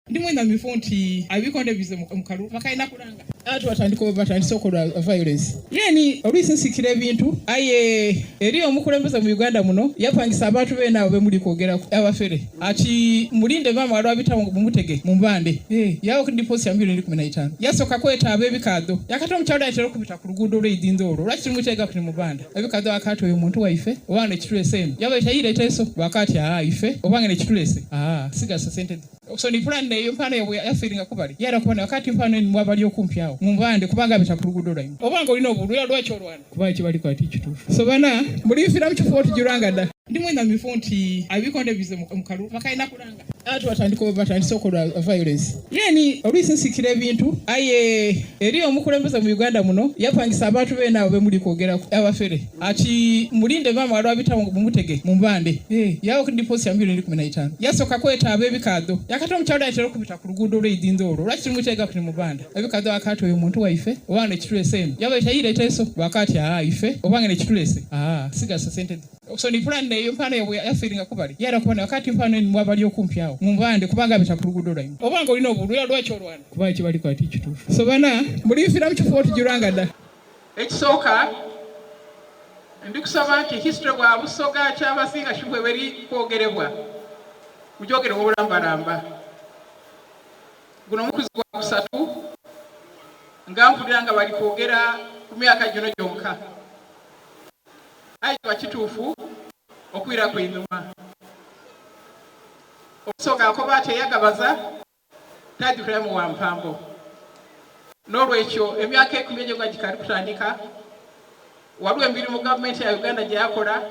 Ndi mwenhamivu nti ebikonde bize mu kalulu bakalina kulanga ate batandika batandise okola violence. Yeeni oluisi nsikira ebintu aye eriyo omukulembeze mu Uganda muno yapangisa abantu beene abo bemuli kwogeraku abafere ati mulinde maama alwabitawo mumutege mumubande. Yawa ku deposit ya milioni 15. Yasoka kweta ab'ebikaadho yakati omukyalo atera okubita ku luguudo olw'eidhindho olwo lwaki timutega ku nimubanda ebikaadho akati oyo muntu waife oba nekitulese eno yabaita yira eteeso bakati aa ife oba nga nekitulese aa sigasa sente dho. So ni plan eyo mpano eyo yafiringa kubali yara kubona wakati mpano eni mwabali okumpi awo mubande kubanga abita ku luguudo lwaimwe oba nga olina obulwa lwaki olwana kuba ekibali kwati kituufu so bana mulinfira mu kifo otujulanga dda. Ndi mwenhamivu nti ebikonde bize mu kalulu bakalina kulanga ate batandika batandise okola violence. Yeeni oluisi nsikira ebintu aye eriyo omukulembeze mu Uganda muno yapangisa abantu beene abo bemuli kwogeraku abafere ati mulinde maama alwabitawo mumutege mumubande. Yawa ku deposit ya milioni 15. Yasoka kweta ab'ebikaadho yakati omukyalo atera okubita ku luguudo olw'eidhindho olwo lwaki timutega ku nimubanda ebikaadho akati oyo muntu waife oba nga nekitulese eno yabaita yira eteeso bakati aa ife oba nga nekitulese aa sigasa sente dho. So ni plan eyo mpano eyo yafiringa kubali yara kubona wakati mpano eni mwabali okumpi awo mubande kubanga abita ku luguudo lwaimwe oba nga olina obulwa lwaki olwana kuba ekibali kwati kituufu. So bana mulinfira mu kifo otujulanga dda. Ekisooka ndikusaba nti history bwa Busoga Kyabazinga Kibwewe eri kwogerebwa mugyogerebwa obulambalamba. Guno mukuzi gwa kusatu nga mpulira nga bali kwogera ku myaka gino gyonka. Aye kiba kituufu okwiraku einhuma. Omusoga akoba ati eyagabaza tajukiramu wa mpambo. N'olwekyo emyaka ekumi egyo nga gikali kutandika, waliwo emirimu gavumenti ya Uganda gye yakola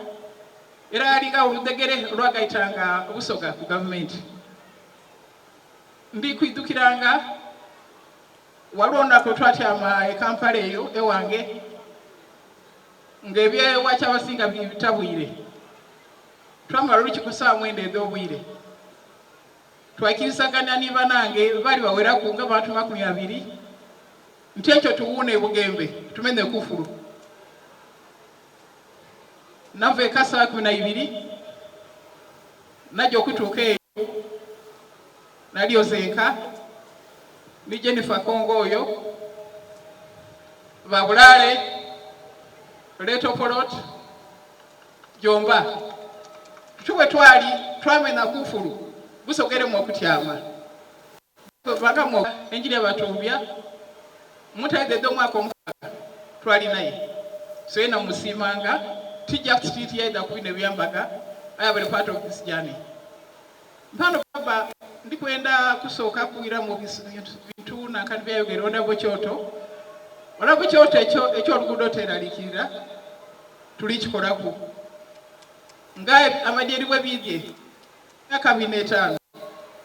era yalinga oludhegere olwagaitanga Busoga ku gavumenti. Ndi kwidhukiranga waliwo olunaku lwe twatyama e Kampala eyo ewange nga ebyewa Kyabazinga bitabwire. Twamala olukiiko saawa mwenda edh'obwire. Twaikirizagania ni banange baali baweraku nga bantu 20 nti ekyo tuwuune e Bugembe tumenhe kufulu. Nava eka saawa 12 naja okutuuka eyo naliyo zenka ni Jennifer Kongo oyo, Babulaale, Leto Polot, Jomba. Tutyo bwe twali twamena kufulu busogeremu okutyama. Bagamu enjiri abatumbya mutaidhedde omwaka omukaaga twali naye. So yena musiimanga ti just titi yaidha ku bino ebyambaga aye abali part of this journey. Mpano baba ndikwenda kusooka kwiramu bintu nankani byayogera Honorable Kyoto. Honorable Kyoto ekyo eky'oluguudo teraliikirira tulikikolaku nga amadyeri bwe biidye myaka bina etaano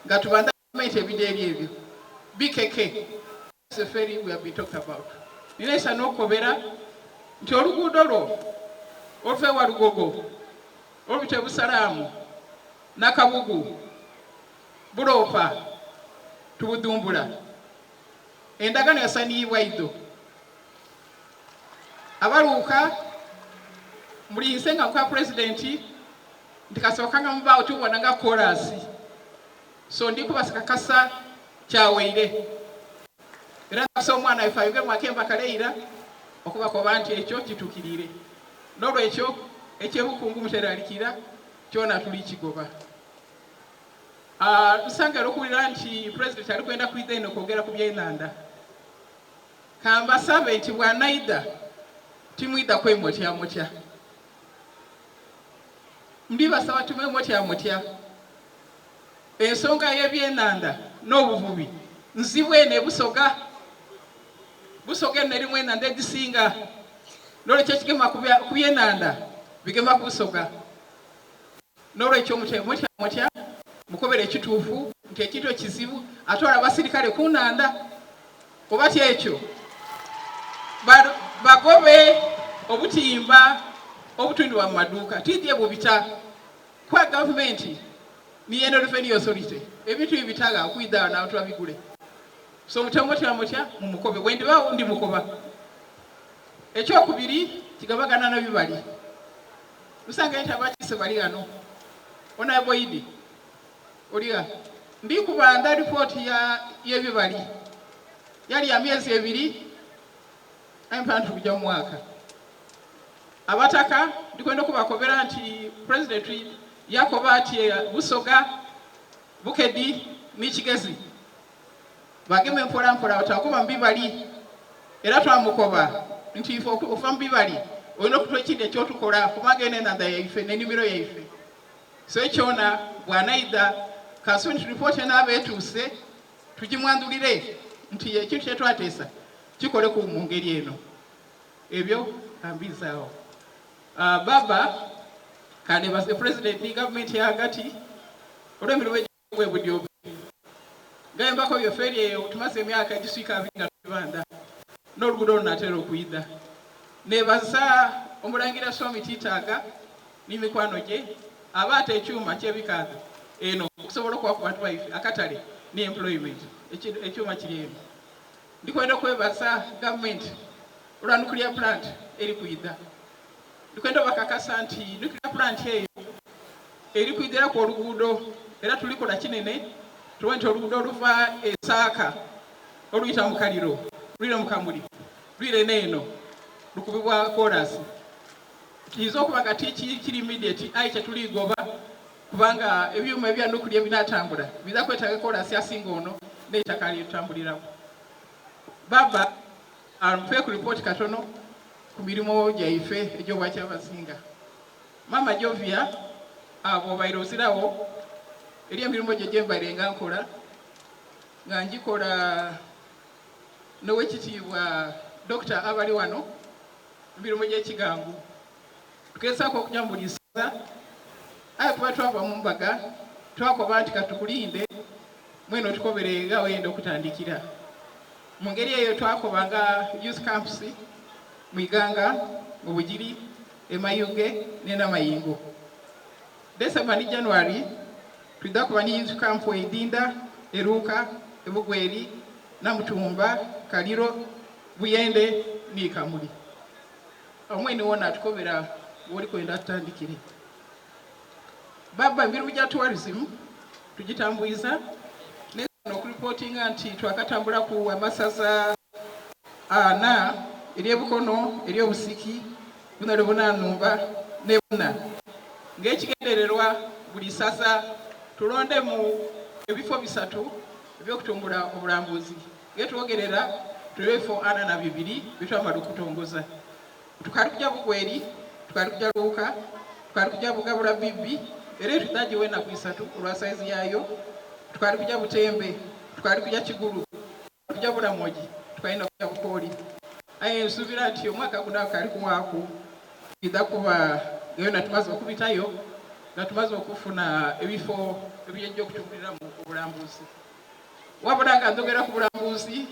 nga tubanda gavumenti ebidyeri ebyo BKK the ferry we have been talking about. Nina isa n'okukobera nti oluguudo lwo oluva ewa Lugogo olubita e Busalaamu Nakabugu Buloopa tubudhumbula endagano yasaniyibwa idho abaluuka mulinze nga muka pulezidenti nti kasookanga mubaawo tubona nga koolaasi so ndi kubasakakasa kyaweire era nakusa omwana waife ayogere mwakemba kaleira okubakoba nti ekyo kitukiriire n'olwekyo ekyebukungu muteraalikira kyona tuli kigoba. Tusangala okuwulira nti pulezidenti ali kwenda kwidha eno kwogera ku byenhandha. Kambasabe nti bw'anaidha timwidha kwemotyamotya. Ndibasaba timwemotyamotya. Ensonga y'ebyenhandha n'obuvubi nzibu eno e Busoga. Busoga eno erimu enhandha edhisinga n'olwekyo ekigema ku byenhandha bigema ku Busoga. N'olwekyo mutyamotya mukobere ekituufu nti ekintu ekizibu atwala abasirikale ku nhandha oba ti ekyo bagobe obutimba obutundibwa mu maduuka tidhye bubita kuba gavumenti ni Eno Revenue Authority ebintu bibitagha okwidha ghano abantu babigule. So mutyamotya mumukobe bwendiba ndi mukoba. Ekyokubiri kigabagana na bibali. Lusanga nti abakiise bali ghano. Honorable Idi, oli gha? Ndi kubandha lipooti ya y'ebibali yali ya myezi ebiri aye mpano tuli kuja mu mwaka. Abataka ndi kwenda okubakobera nti Pulezidenti yakoba ati Busoga, Bukedi ni Kigezi bageme mpola mpola batakuba mu bibali era twamukoba nti ife okuva mu bibali olina okutuwa ekindi ekyotukola kubanga eno enhandha yaife n'enimiro yaife. So kyona bw'anaidha kansuubire nti lipooti enaaba etuuse tugimwandhulire nti ekintu kye twateesa kikoleku mu ngeri eno. Ebyo kambiizaagho. Baba kanebaze Pulezidenti ni gavumenti ya ghagati olw'emirimo egy'obwebudyobe. Nga embako yaife eri eyo tumaze emyaka egiswika abiri nga tubibandha n'oluguudo lunaatera okwidha. Nebaza Omulangira Swami Titaaga ni mikwano gye abaata ekyuma ky'ebikaadho eno okusobola okuwa ku bantu baife akatale ni employment. Ekyuma kiri eno. Ndi kwenda okwebaza gavumenti olwa nuclear plant eri kwidha. Ndi kwenda obakakasa nti nuclear plant eyo eri kwidhiraku oluguudo era tulikola kinene tubone nti oluguudo oluva e Saaka oluyita mu Kaliro lwire mu Kamuli lwire n'eno lukubibwa kolansi. Kiyinza okuba nga ti kiri immediate aye kyetuli goba kubanga ebyuma ebya nuclear ebinatambula biidha kwetaaga kolansi asinga ono n'eitaka lyetutambuliraku. Baba ampe ku lipooti katono ku mirimo gyaife egy'Obwakyabazinga. Maama Jovia, bw'obaire oziragho eri emirimo gye gyembaire nga nkola, nga ngikola n'Owekitiibwa Dokita abali wano, emirimo gy'ekigangu. Tugezaku okuja mu buli isaza, aye kuba twava mu mbaga twakoba nti katukulinde mwene otukobere gha weyenda okutandikira. Mu ngeri eyo twakoba nga Youth Camps mu Iganga, mu Bugiri, e Mayuge n'e Namayingo. December ni January twidha kuba ni Youth Camp e Idinda, e Luuka, e Bugweri, Namutumba, Kaliro, Buyende ni Kamuli. Omwene wona atukobera woli kwenda tutandikire. Baba emirimu gya tourism tugitambwiza n'okulipotinga nti twakatambulaku amasaza ana ery'e Bukono, ery'Obusiki, Bunale Bunanumba ne Buna. Ng'ekigendererwa buli saza tulondemu ebifo bisatu eby'okutumbula obulambuzi. Ghetwogerera tuli ebifo 42 byetwamala okutongoza. Tukali kuja Bugweri, tukali kuja Luuka, tukali kuja Bugabula Bibbi, era etwidha giwa enaku isatu olwa saizi yaayo. Tukali kuja Butembe, tukali kuja Kigulu, tukali kuja Bulamogi, tukalina kuja Bukooli. Aye nsuubira nti omwaka guno gukali kuwaaku twidha kuba nga yona tumaze okubitayo nga tumaze okufuna ebifo eby'eja okutumbuliramu obulambuzi. Wabula nga ndhogera ku bulambuzi,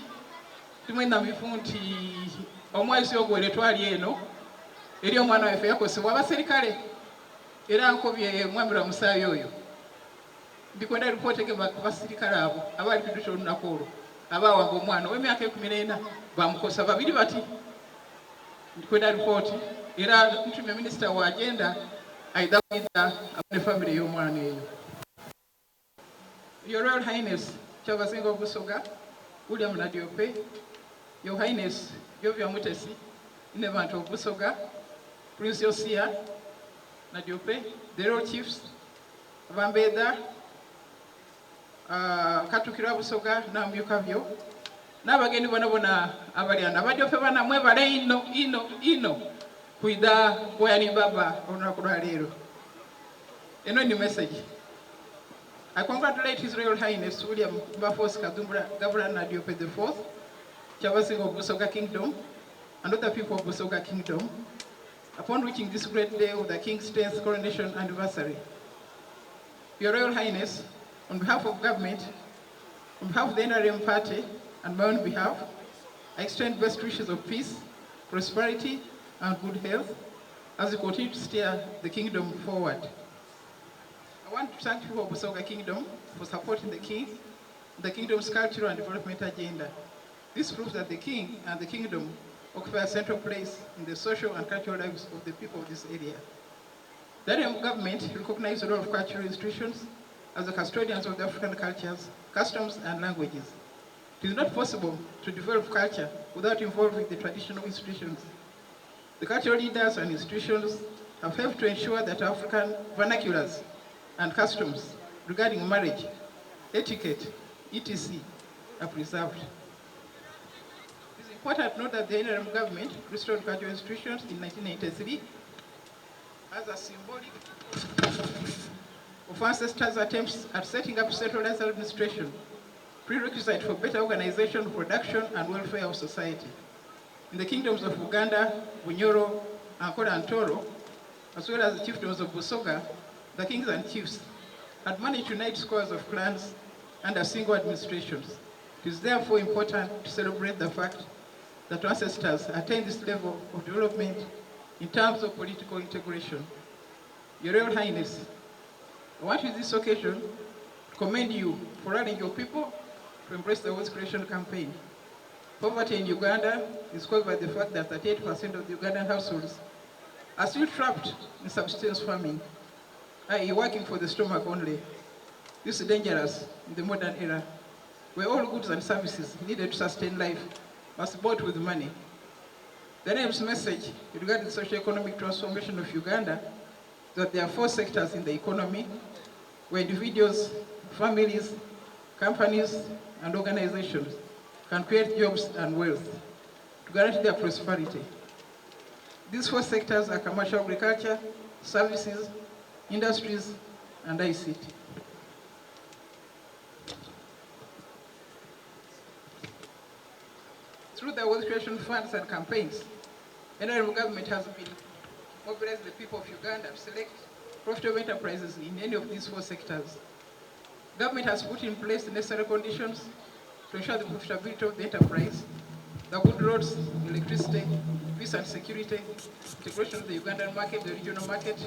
ndi mwenamifu nti omwezi ogwo twali eno eri omwana waife yakosebwa abaserikale era nkobye mwami lwa musaayi oyo ndikwenda lipooti egema ku basirikale abo abaali kuduta olunaku olwo abawamba omwana ow'emyaka 14 bamukosa babiri bati. Ndikwenda lipooti era ntumye minisita wa agenda aidha kwidha abone famire y'omwana eyo. Your Royal Highness Kyabazinga of Busoga William Nadiope, Your Highness Jovia Mutesi Inhebantu of Busoga, Prince Yosia Nadiope, the Royal Chiefs, Abambedha, Katukiro wa Busoga n'amyuka byo, n'abagenyi bonabona abali ano. Abadiope bana mwebale ino ino ino kwidha kuwaya baba olunaku lwa leero. Eno ni message. I congratulate His Royal Highness William Wilberforce Kadumbula Gabula Nadiope IV, Kyabazinga of Busoga Kingdom, and other people of Busoga Kingdom, upon reaching this great day of the King's 10th coronation anniversary. Your Royal Highness, on behalf of government, on behalf of the NRM party, and my own behalf, I extend best wishes of peace, prosperity, and good health as we continue to steer the kingdom forward. I want to thank people of Busoga Kingdom for supporting the king, the kingdom's cultural and development agenda. This proves that the king and the kingdom occupy a central place in the social and cultural lives of the people of this area. The NRM government recognizes the role of cultural institutions as the custodians of the African cultures, customs and languages. It is not possible to develop culture without involving the traditional institutions. The cultural leaders and institutions have helped to ensure that African vernaculars and customs regarding marriage, etiquette, etc. are preserved. It is important to note that the NRM government restored cultural institutions in 1993 as a symbolic of ancestors' attempts at setting up centralized administration, prerequisite for better organization, production, and welfare of society. In the kingdoms of Uganda, Bunyoro, Ankole, and Toro, as well as the chiefdoms of Busoga, the kings and chiefs had managed to unite scores of clans under single administrations. It is therefore important to celebrate the fact that ancestors attained this level of development in terms of political integration. Your Royal Highness, I want to use this occasion to commend you for rallying your people to embrace the wealth creation campaign. Poverty in Uganda is caused by the fact that 38% of the Ugandan households are still trapped in subsistence farming, i.e. working for the stomach only. This is dangerous in the modern era, where all goods and services needed to sustain life must be bought with money. The NRM's message regarding the socio-economic transformation of Uganda is that there are four sectors in the economy where individuals, families, companies, and organizations can create jobs and wealth to guarantee their prosperity. These four sectors are commercial agriculture, services, industries, and ICT. Through the wealth creation funds and campaigns, NRM government has been mobilizing the people of Uganda to select profitable enterprises in any of these four sectors. Government has put in place the necessary conditions to ensure the profitability of the enterprise, the good roads, electricity, peace and security, integration of the Ugandan market, the regional market,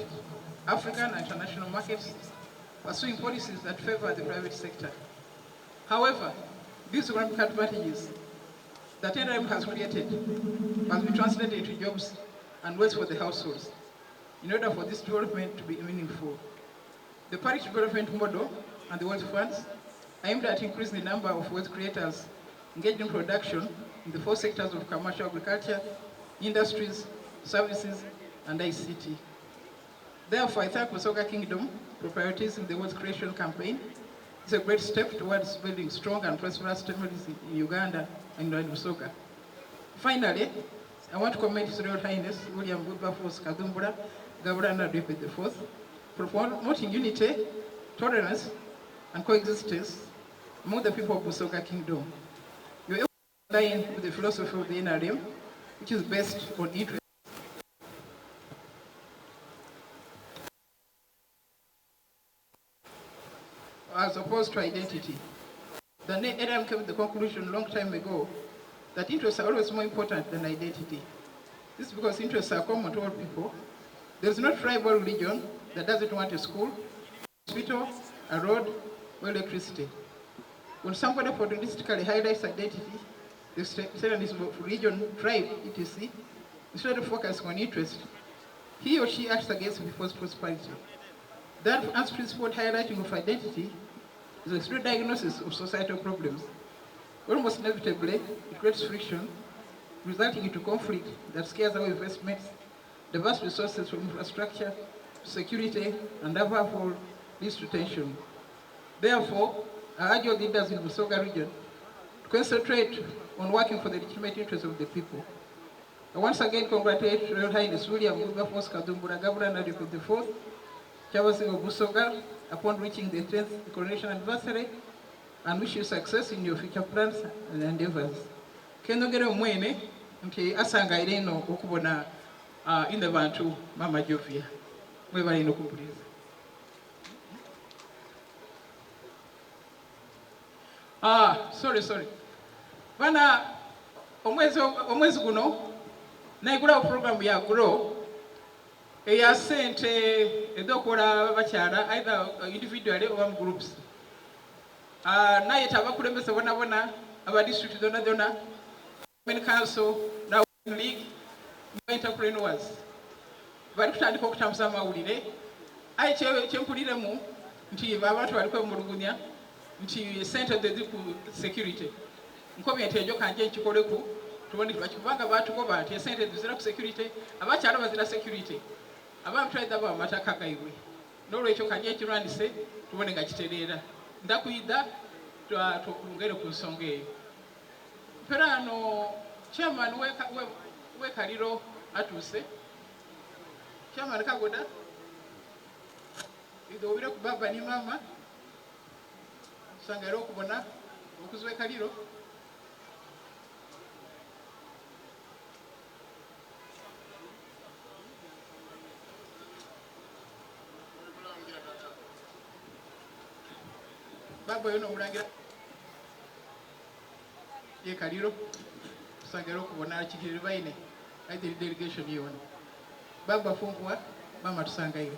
African and international markets, pursuing policies that favor the private sector. However, these economic advantages that NRM has created must be translated into jobs and wealth for the households in order for this development to be meaningful. The parish development model and the wealth funds aimed at increasing the number of wealth creators engaged in production in the four sectors of commercial agriculture, industries, services, and ICT. Therefore, I thank Busoga Kingdom for prioritizing the wealth creation campaign. It's a great step towards building strong and prosperous families in Uganda and in Busoga. Finally, I want to commend His Royal Highness William Wilberforce Kadhumbura, Gabula Nadwepe IV, for promoting unity, tolerance, and coexistence among the people of Busoga Kingdom. You align with the philosophy of the NRM, which is based on interest as opposed to identity. The NRM came to the conclusion a long time ago that interests are always more important than identity. This is because interests are common to all people. There is no tribe or religion that doesn't want a school, hospital, a road, or electricity. When somebody opportunistically highlights identity, the sectarianism of religion, tribe, etc., instead of focusing on interest, he or she acts against people's prosperity. That unprincipled highlighting of identity is a true diagnosis of societal problems. Almost inevitably, it creates friction, resulting into conflict that scares away investments, diverse resources from infrastructure, security, and above all, leads to tension. Therefore, I urge all leaders in the Busoga region to concentrate on working for the legitimate interests of the people. I once again congratulate Royal Highness William Wilberforce Kadhumbura Gabula Nadwepe IV, Kyabazinga of Busoga, upon reaching the 10th coronation anniversary, and wish you success in your future plans and endeavors. Kendogere omwene nti asangaire ino okubona uh, in the bantu Mama Jovia. Mwebale ino kumpuliriza. Ah, sorry sorry. Bana omwezi omwezi guno naigulawo program ya grow eya sente edh'okuwola abakyala either individually oba mu groups. Ah, nayeta abakulembeze bonabona aba district dhona dhona, women council na women league ne entrepreneurs bali kutandika okutambuza amawulire aye kyempuliremu Nti abantu bali kwemulugunya nti esente dhe dhiri ku security. Nkobye nti ekyo kanje nkikoleku tubone kubanga baatukoba nti esente dhizira ku security, abakyala bazira security, abaami twaidha bawa mataka gaibwe. N'olwekyo kanje nkirwanise tubone nga kitereera. Ndha kwidha twongere ku nsonga eyo. Mperaano Chairman w'e Kaliro atuuse. Chairman Kagoda, idha owireku bbaabba ni maama. Tusangaire okubona omukuzi w'e Kaliro. Bbaabba oyo n'omulangira ye Kaliro. Tusangaire okubona akikirire baine aidha eri delegation yoona. Bbaabba funkuwa, maama tusangaire.